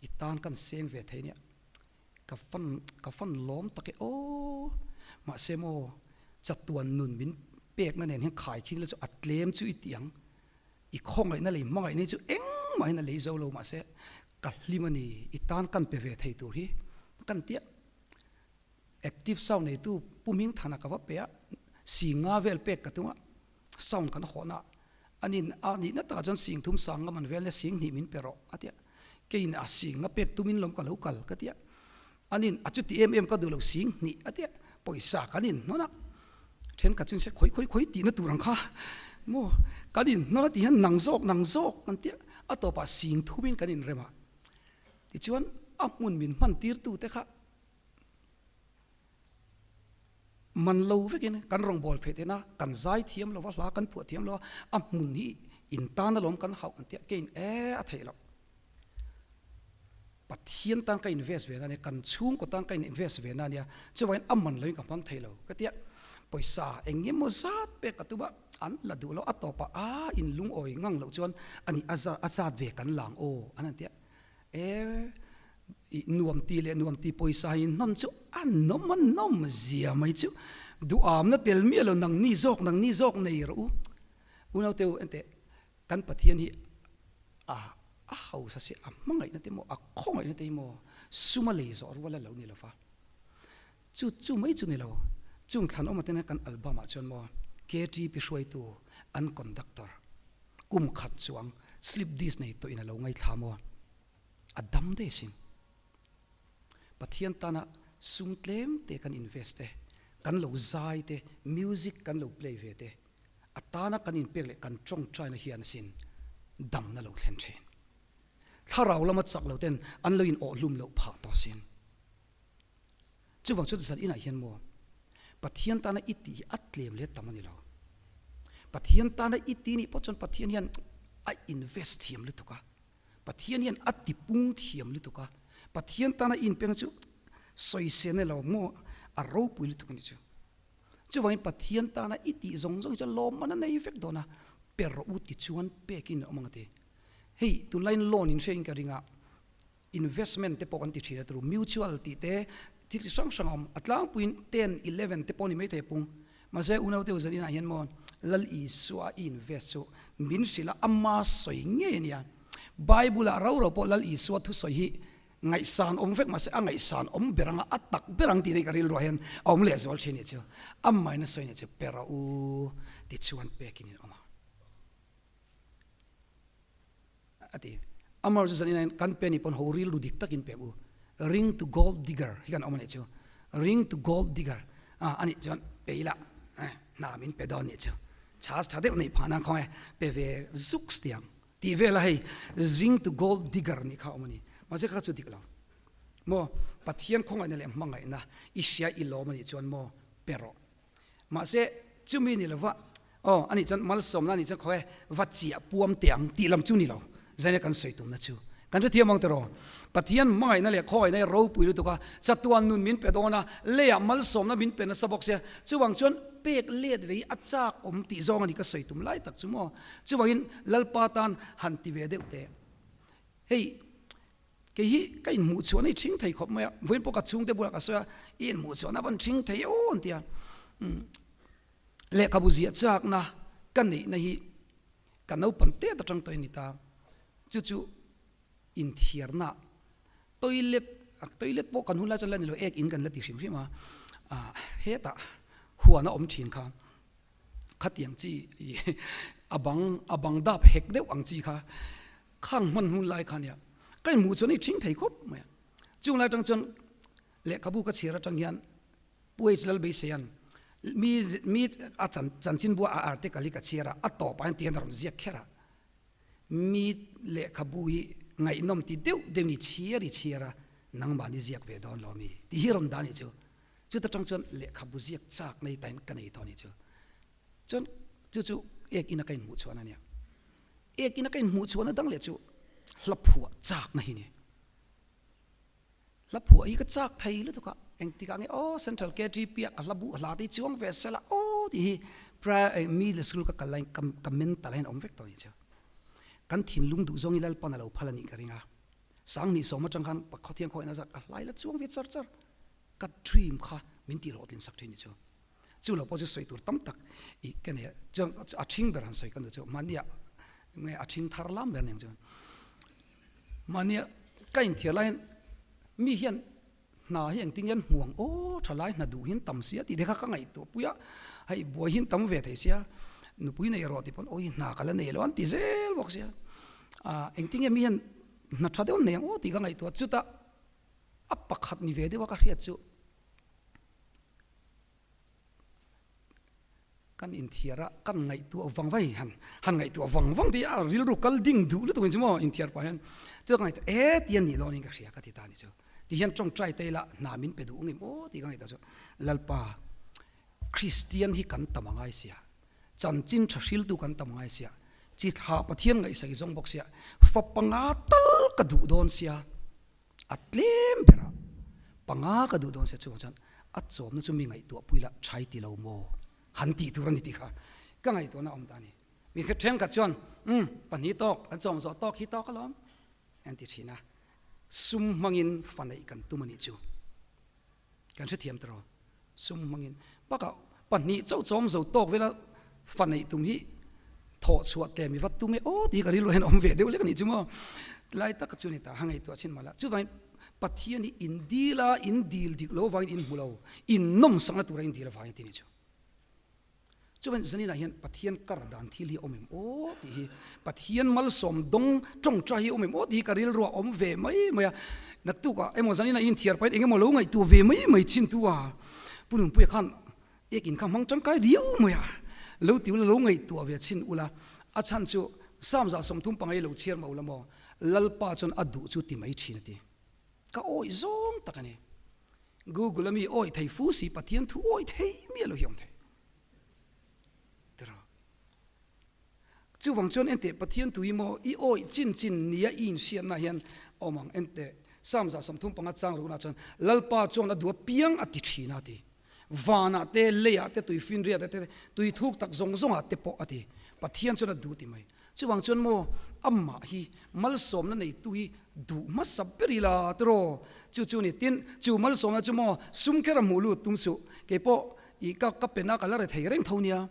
i tan kan seng ve thei nia. Ka fan ka fan lawm tak e aw. Mahse maw chatuan nun min pekna nen hian khai khin la chu a tlem chu i tih ang. I khawngaihna leh i hmangaihna hi chu engmahin a lei zo lo mahse ka hlim a ni i tan kan pe ve thei tur hi kan tia. Active sound neitu Pu Hmingthana ka va pe a, singa vel pek ka tum a, sound kan hawhna Anin a nihna takah chuan sing thum sang ngam an vel nia sing hnih min pe rawh a ti a, keiin a sing a pek tumin lawm ka lo kal ka ti a, anin a chuti em em ka duh lo sing hnih a ti a, pawisa kan inhnawn a, thenkhat chuan se khawi khawi khawi tihna tur ang kha maw kan inhnawn a tih hian nang zawk nang zawk kan ti a, a tawpah sing thumin kan inrem a, tichuan a hmun min hman tirtu te kha Man lo vekin kan rawngbâwl feh theihna, kan zai thiam lo va, hla kan phuah thiam lo a, a hmun hi in tan alawm kan hauh an ti a, keiin e a theih loh. Pathian tan ka invest ve na nia, kan chhungkaw tan ka invest ve na nia, chuvangin a man loin ka hmang thei lo ka ti a, pawisa eng emaw zat pek ka tum a, an la duh lo, a tawpah a in lungawi ngang loh chuan a ni a zat ve kan lang aw an han ti a, E i nuam ti leh nuam ti pawisa hi hnawn chu a nawm a nawm zia mai chu duhamna tel miah lo nang ni zawk nang ni zawk nei rawh u. Unaute u enteh kan Pathian hi a a hausa si a hmangaihna te maw a khawngaihna te hi maw sum a lei zawh rual a lo ni lo va. Chu chu mai chu ni lo chung thlan awm atena kan album ah chuan maw KTP hruaitu an conductor kum khat chuang slip disc nei tawh in a lo ngaithla maw a dam daih asin. Pathian tana sum tlem te kan invest te, kan lo zai te, music kan lo play ve te, a tana kan inpek leh kan tawngtaina hian asin damna lo thlen thin. Thlarau lama chak lo ten an lo in awhhlum loh phah tawh asin. Chuvang chuan zan inah hian maw Pathian tana i tih hi a tlem leh tam a ni lo. Pathian tana i tih nih pawh chuan Pathian hian a invest thiam lutuk a, Pathian hian a tipung thiam lutuk a, Pathian tana i inpekna chu sawisel a ni lo maw a ropui lutuk a ni chu. Chuvangin Pathian tana i tih zawng zawng hi chuan lawmman a nei vek dawn a, per rawh u tichuan pekin a awm ang a ti. Hei tunlaiin loan in hriain ka ring a, Investment te pawh kan ti thin a turu mutual tih te thil chi hrang hrang a awm a tlangpuiin ten 11 te pawh ni maithei a pung mahse unau te uzan inah hian maw Lal Isua a invest chu min hrilh a ama sawi ngei a nia Bible ah rau rau pawh Lal Isua thusawi hi. Ngaihsan awm vek mahse a ngaihsan awm ber anga a tak ber ang tih te hi ka rilruah hian a awm leh zual thin nih chu. Amahin a sawi nih chu pe rawh u tichuan pekin in awm a. A ti. Amar chu zanin ah kan pe nih pawn ho rilru dik takin pek u. Ring to gold digger hi kan awm a nih chu. Ring to gold digger a anih chuan pe ila hna min pe dawn nih chu. Chhas tha deuh neih phah nan khawnge pe ve zuks tiang tih vel a hei ring to gold digger nih kha a awm a ni. Mahse kha chu dik lo. Maw Pathian khawngaihna leh hmangaihna i hria i lawm a nih chuan maw pe rawh. Mahse, chumi ni lova, aw, ani chuan malsawmna anih chuan khaw e, va chiah puam teh ang tih lam chu ni lo, zaina kan sawi tumna chu kan hrethiam ang tiraw? Pathian hmangaihna leh khawngaihna hi ropui lutuk a, chatuan nun min pe dawn a, leiah malsawmna min pe nasa bawk sia, chuvang chuan pek let ve hi a chak awm tih zawng a ni ka sawi tum lai tak chu maw? Chuvangin Lalpa tan han ti ve deuh teh. Hei. Kei hi ka inhmuh chhuahna i ṭhing thei khawp mai a, vawiin pawh ka chhungte bulah ka sawi a, i inhmuh chhuahna a van ṭhing thei aw an ti a. Lehkhabu ziah chakna ka neihna hi ka naupang tet aṭang tawhin ni ta, chu chu inthiarna toilet, toilet pawh kan hun lai chuan la ni lo, ek in kan la ti hrim hrim a, hetah huan a awm ṭhin kha. Khatiang chi a bang a bang dap hek deuh ang chi kha khang hman hun lai kha nia ka inhmuh chuan i thing thei khawp mai a. Chung lai atang chuan lehkhabu ka chhiar atang hian Pu H Lalbeiseian mi mi a chan chanchinbua a article hi ka chhiar a, a tawpah hian tihian a rawn ziak kher a, mi lehkhabu hi ngaihnawm ti deuh deuh ni chhiar i chhiar a nangmahni ziak ve dawn lo mi tih hi rawn dah a nih chu. Chuta tang chuan lehkhabu ziak chak nei tain ka nei tawh a nih chu. Chuan chu chu ek ina ka inhmuh chhuahna a nia. Ek ina ka inhmuh chhuahna dang leh chu hla phuah chakna hi a ni. Hla phuah hi ka chak thei lutuk a, engtikah nge aw Central KTP ah ka hla buh hla te hi chuang ve sela aw tih hi prior middle school ka kal laiin ka ka mental ah hian a awm vek tawh a nih chu. Kan thinlung duh zawng hi Lalpan a lo phal a nih ka ring a. Sanghnih sawm atang khan Pakhaw Thiang khawihna zat ka hlai la chuang ve char char. Ka dream kha min tih hlawhtlin sak thin ni chu. Chu lo pawh chu sawi tur tam tak i ka nei a, chuan a thing ber han sawi ka nu chu mahnia nge a thing thar lam ber nen chuan mahnia ka inthiar lai hian mi hian hna hi engtin nge an hmu ang aw tha lai hna duh hian tam sia tih te kha ka ngaihtuah pui a, hei buai hian tam ve thei sia nupui nei rawh tih pawn awi hna ka la nei lo an ti zel bawk sia ah engtin nge mi hian hna tha deuh an nei ang aw tih ka ngaihtuah chutah A pakhat ni ve deuh a ka hriat chu kan inthiar a, kan ngaihtuah vang vang han han ngaihtuah vang vang tih a rilru kal ding duh lutuk in chu maw inthiar pah hian chu ka ngaihtuah e ti a nih dawn in ka hria ka ti ta a ni chu ti hian tawngtai te ila hna min pe duh ngei maw tih ka ngaihtuah chu Lalpa Kristian hi kan tam a ngai sia chanchin tha hriltu kan tam ngai sia chi thla Pathian ngaihsak i zawng bawk sia fa panga tal ka duh dawn sia. A tlem berah panga ka duh dawn sia chuvang chuan a chawmna chu mi ngaihtuah pui lah thai ti lo maw han tih tur a ni tih kha ka ngaihtuahna a awm ta a ni. Mi thenkhat chuan umm pahnih tawk kan chawm zawh tawk hi tawk alawm an ti thin a, sum hmangin fa neih kan tum a nih chu. Kan hrethiam tawh rawh. Sum hmangin bakah pahnih chauh chawm zo tawk vela fa neih tum hi thawh chhuah tlem i va tum e aw tih hi ka rilru hian a awm ve deuh lek a nih chu maw. Tilai taka chu a ni ta, ha ngaihtuah chin mah la. Chuvangin Pathian hi in dil a, in dil dik lo avangin in hmu lo, in nawmsakna tura in dil avangin tih a nih chu. Chuan zaninah hian Pathian kar dan thil hi a awm em aw tih hi, Pathian malsawm dawng tawngtai hi a awm em aw tih hi ka rilruah a awm ve mai mai a. Naktukah emaw zaninah inthiar pahin eng emaw lo ngaihtuah ve mai mai chin tu a, Pu Nunpuia khan ek in kha hmang tangkai riau mai a, lo ti ula lo ngaihtuah ve chin ula, a chhan chu Psalm 35 hi lo chhiar mah ula maw, Lalpa chuan a duh chu ti mai thin a ti. Ka awih zawng tak a ni. Google a mi awih thei fu si Pathian thu awih thei miah lo hi awm thei. Tiraw? Chuvang chuan enteh Pathian thu hi maw i awih chin chin nia i inhriatna hian awm ang. Enteh Psalm 35 chang rukna chuan Lalpa chuan a duh apiang a ti thin a ti. Vanah te, leiah te, tuifinriatah te, tui thuk tak zawng zawngah te pawh a ti. Pathian chuan a duh ti mai. Chuvang chuan maw amah hi malsawmna neitu hi duh hmasa ber ila tiraw? Chu chu ni. Tin, chu malsawmna chu maw sum kher a hmuh lut tum suh. Kei pawh i ka ka pen a ka la re thei reng tho nia.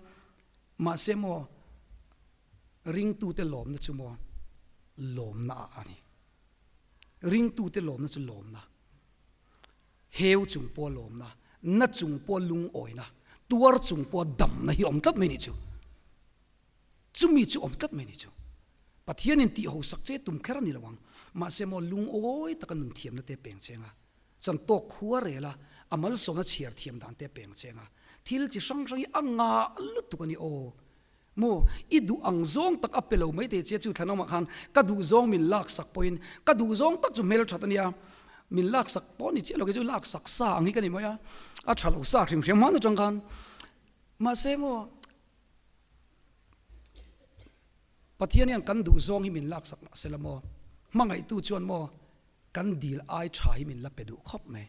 Mahse maw ringtute lawmna chu maw lawmna ah a ni. Ringtute lawmna chu lawmna, heu chung pawha lawmna, na chung pawha lungawina, tuar chung pawha damna hi a awm tlat mai ni chu. Chumi chu awm tlat mai ni chu. Pathianin tih hosak che tum kher a ni lo ang. Mahse maw lungawi taka nun thiamna te peng cheng a, chan tawk khua rel a, a malsawmna chhiar thiam dan te peng cheng a, thil chi hrang hrang hi a ngah lutuk a ni aw. Maw, i duh ang zawng tak a pe lo mai te che chu thlanawmah khan ka duh zawng min laksak pawhin ka duh zawng tak chu hmelthat a nia, min laksak pawh ni chiah lo kei chu laksak sa ang hi ka ni mai a, a tha lo sa hrim hrim hman atang khan. Mahse maw, Pathian hian kan duh zawng hi min laksak mahse la maw, hmangaihtu chuan maw kan dil ai tha hi min la pe duh khawp mai.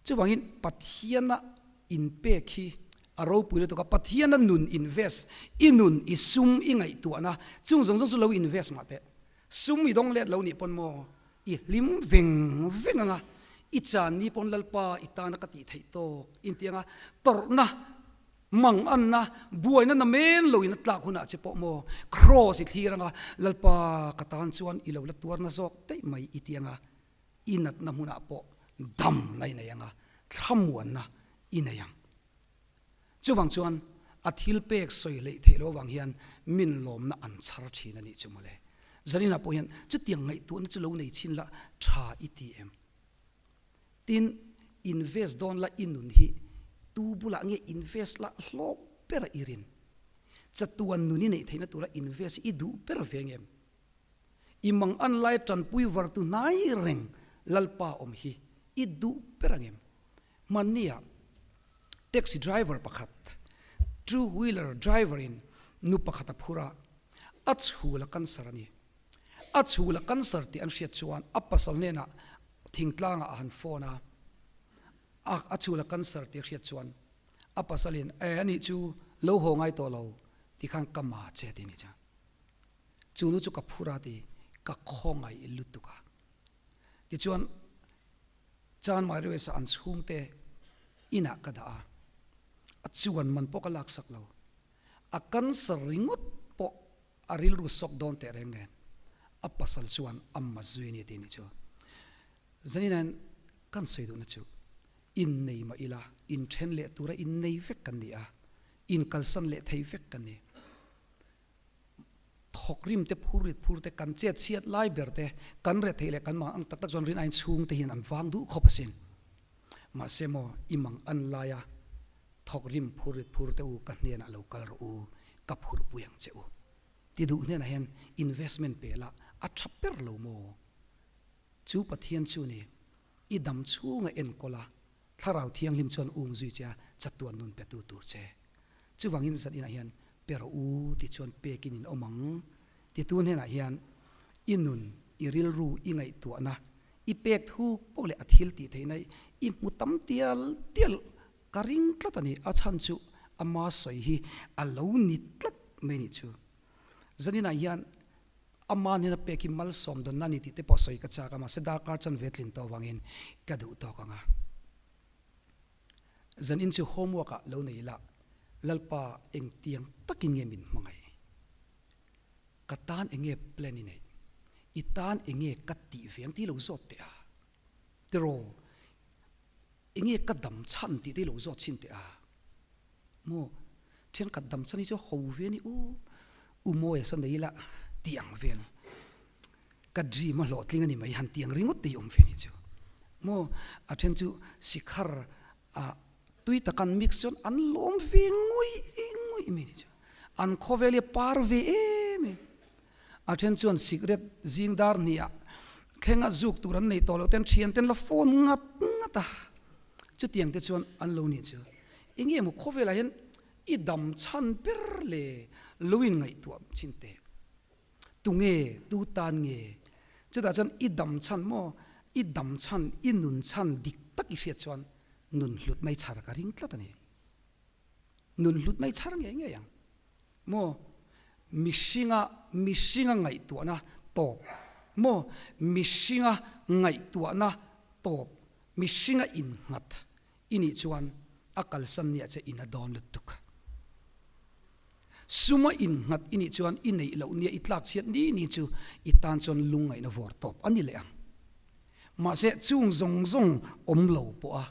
Chuvangin Pathiana inpek hi a ropui lutuk a, Pathiana nun invest, i nun, i sum, i ngaihtuahna, chung zawng zawng chu lo invest mah teh. Sum i dawng let lo nih pawn maw i hlim veng veng ang a, i chan ni pawn Lalpa i tana ka tih theih tawk inti ang a, tawrhna, manganna, buaina na men lo in a tlak hunah che pawh maw Kraws i thlir ang a, Lalpa ka tan chuan i lo la tuarna zawk daih mai i ti ang a. I natna hmunah pawh damna i nei ang a, thlamuanna i nei ang. Chuvang chuan a thil pek sawi hleih theih loh avang hian min lawmna an chhar thin a nih chu mawle. Zaninah pawh hian chutiang ngaihtuahna chu lo nei chhin la tha i ti em? Tin, invest dawn la i nun hi tu bulah nge invest la hlawk ber a i rin? Chatuan nun i neih theihna tura invest hi i duh ber ve ngem? I mang an lai tanpui vartu hnai reng Lalpa awm hi i duh ber angem? Hmannia taxi driver pakhat, two wheeler driver in nu pakhat a phur a, a chhul a cancer a ni. A chhul a cancer tih an hriat chuan a pasal hnenah thingtlangah a han phone a, a chhul a cancer tih a hriat chuan a pasalin, E anih chu lo haw ngai tawh lo ti khan ka ma che ti a ni chuan. Chu nu chu ka phur a ti, ka khawngaih lutuk a. Tichuan, Chan Mairewes-a an chhungte inah ka dah a, a chuan man pawh ka laksak lo. A cancer ringawt pawh a rilru sawk dawn teh reng nen, a pasal chuan a ma zui a ni tih ni chu. Zaninain kan sawi duhna chu, innei mah ila, inthen leh tura innei vek kan ni a, inkalsan leh thei vek kan ni. Thawk rim te, phur rit phur te, kan chet chhiat lai ber te, kan re theih leh kan mang ang tak tak chuan rin aiin chhung te hian an vang duh khawp asin. Mahse maw, i mang an lai a, thawk rim phur rit phur te u ka hnenah lo kal rawh u, ka phurhpui ang che u. Ti duh hnenah hian investment pe la a tha ber lo maw? Chu Pathian chu ni, i dam chhunga enkawl a, Thlarau Thianghlim chuan um zui che a, chatuan nun petu tur che. Chuvangin zan inah hian pe rawh u ti chuan pekin in awm ang. Titu hnenah hian i nun, i rilru, i ngaihtuahna, i pek thuk pawh leh a thil tih theihna i hmu tam tial tial ka ring tlat a ni. A chhan chu ama sawi hi a lo ni tlat mai nih chu. Zan inah hian Ama hnena pek hi malsawm dawnna a ni tih te pawh sawi ka chak a, mahse darkar chanve tlin tawh avangin ka duh tawk ang a. Zanin chu homework ah lo nei ila, Lalpa engtiang takin nge min hmangaih? Ka tan enge plan i neih? I tan enge ka tih ve ang tih lo zawt teh a. Tiraw, enge ka dam chhan tih te lo zawt chhin teh a. Maw, thenkhat dam chhan hi chu ho ve a ni u, u Mawia saw nei ila tih ang vel, ka dream a hlawhtling a ni mai han tih ang ringawt te hi awm ve ni chu. Maw, a then chu sikhar ah tui tak an mix chuan an lawm ve ngawih ngawih mai ni chu. An khawvel hi a par ve em em. A then chuan sikret zing dar hnih ah thlenga zuk tur an nei tawh loh ten thian ten la phone ngat ngat a, chutiang te chuan an lo nih chu. Enge maw khawvelah hian i dam chhan ber le lo in ngaihtuah chin teh. Tunge, tu tan nge? Chutah chuan i dam chhan maw, i dam chhan, i nun chhan dik tak i hriat chuan nun hlutna i chhar ka ring tlat a ni. Nun hlutna i chhar ngei ngei ang. Maw? Mihringa mihringa ngaihtuahna tawp. Maw? Mihringa ngaihtuahna tawp, mihringa innghat i nih chuan a kalsan nia che in a dawn lutuk. Suma innghat i nih chuan i neih loh nia i tlak chhiat ni ni chu i tan chuan lungngaihna vawr tawp a ni leh ang. Mahse, chung zawng zawng awm lo pawha,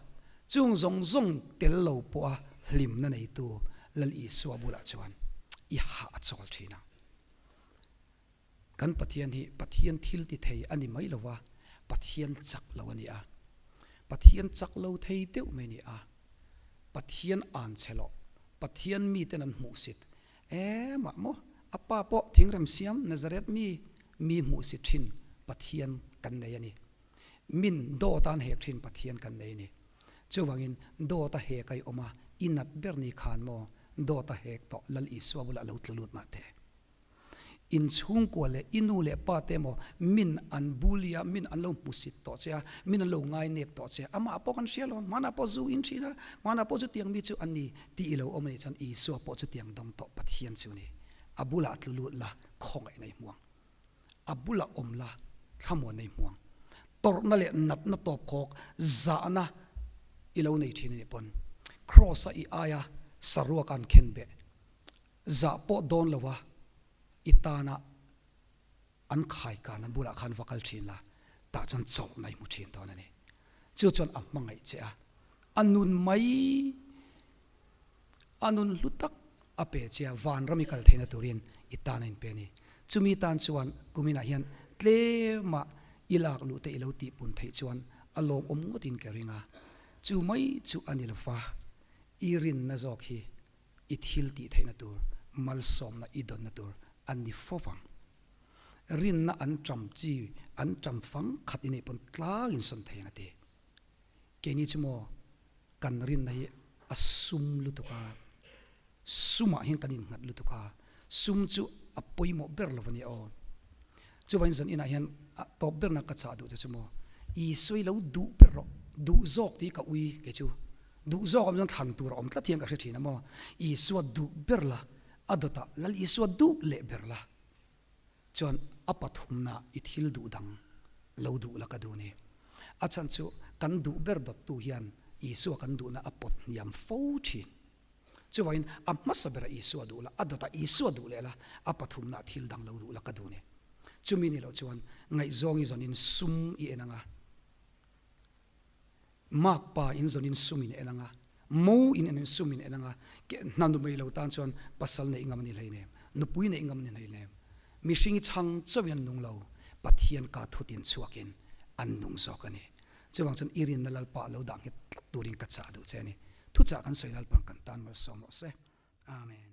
chung zawng zawng tel lo pawha hlimna neitu Lal Isua bulah chuan i hah a chawl thin ang. Kan Pathian hi Pathian thil ti thei a ni mai lo va, Pathian chak lo a ni a. Pathian chak lo thei deuh mai a ni a. Pathian an che loh, Pathian miten an hmuhsit em ah maw? A pa pawh thingrem siam Nazareth mi mi hmuhsit thin Pathian kan nei a ni. Min dawt an hek thin Pathian kan nei a ni. Chuvangin dawt a hek a i awm a, i nat ber ni khan maw dawt a hek tawh Lal Isua bulah lo tlu lut mah teh. In chhungkua leh i nu leh pa te emaw min an bully a, min an lo hmusit tawh che a, min an lo ngainep tawh che a, amah pawh kan hria lo, hmanah pawh zu in thin a, hmanah pawh chutiang mi chu an ni tih i lo awm a nih chuan Isua pawh chutiang dawng tawh Pathian chu a ni. A bulah tlu lut la, khawngaihna i hmu ang. A bulah awm la, thlamuanna i hmu ang. Tawrhna leh natna tawpkhawk zahna i lo nei thin a nih pawn Kraws-a i aia saruak an khenbeh Zah pawh dawn lo a, i tana an khaikan an bulah khan va kal thin la, tah chuan chawlhna i hmu thin dawn a ni. Chu chuan a hmangaih che a, a nun mai, a nun hlu tak a pe che a, vanram i kal theihna turin i tan a inpe a ni. Chumi tan chuan kuminah hian tlema i lak luh te i lo tihpun theih chuan a lawmawm ngawtin ka ring a, chu mai chu a ni lo va, i rinna zawk hi i thil tih theihna tur, malsawmna i dawnna tur a ni fo vang. Rinna an ṭam chi, an ṭam fang khat i neih pawn tlangin sawn thei ang a ti. Keini chu maw kan rinna hi a sum lutuk a, sumah hian kan innghat lutuk a, sum chu a pawimawh ber lo a nia aw. Chuvangin zan inah hian a tawp berna ka chah duh che chu maw, Isua i lo duh ber rawh, duh zawk tih ka ui kei chu. Duh zawk awm chuan thlan tur a awm tlat hian ka hre thin a maw, Isua duh ber la, a dawtah Lal Isua duh leh ber la, chuan a pathumna i thil duh dang lo duh la ka duh ni. A chhan chu kan duh ber dawttu hian Isua kan duhna a pawt hniam fo thin. Chuvangin a hmasa berah Isua duh la, a dawtah Isua duh leh la, a pathumna thil dang lo duh la ka duh ni. Chumi ni loh chuan ngaihzawng i zawnin sum i en ang a, makpa in zawnin sum in en ang a, mo in enin sum in en ang a, hna nu mai lo tan chuan pasal neih ngam a ni hleinem, nupui neih ngam a ni hleinem. Mihring i chhang chauhin an nung lo, Pathian ka thutin chhuakin an nung zawk a ni. Chuvang chuan i rinna Lalpa lo dah nghet tlat turin ka chah duh che a ni. Thuchah kan sawi Lalpa'n kan tan malsawm rawh se. Amen.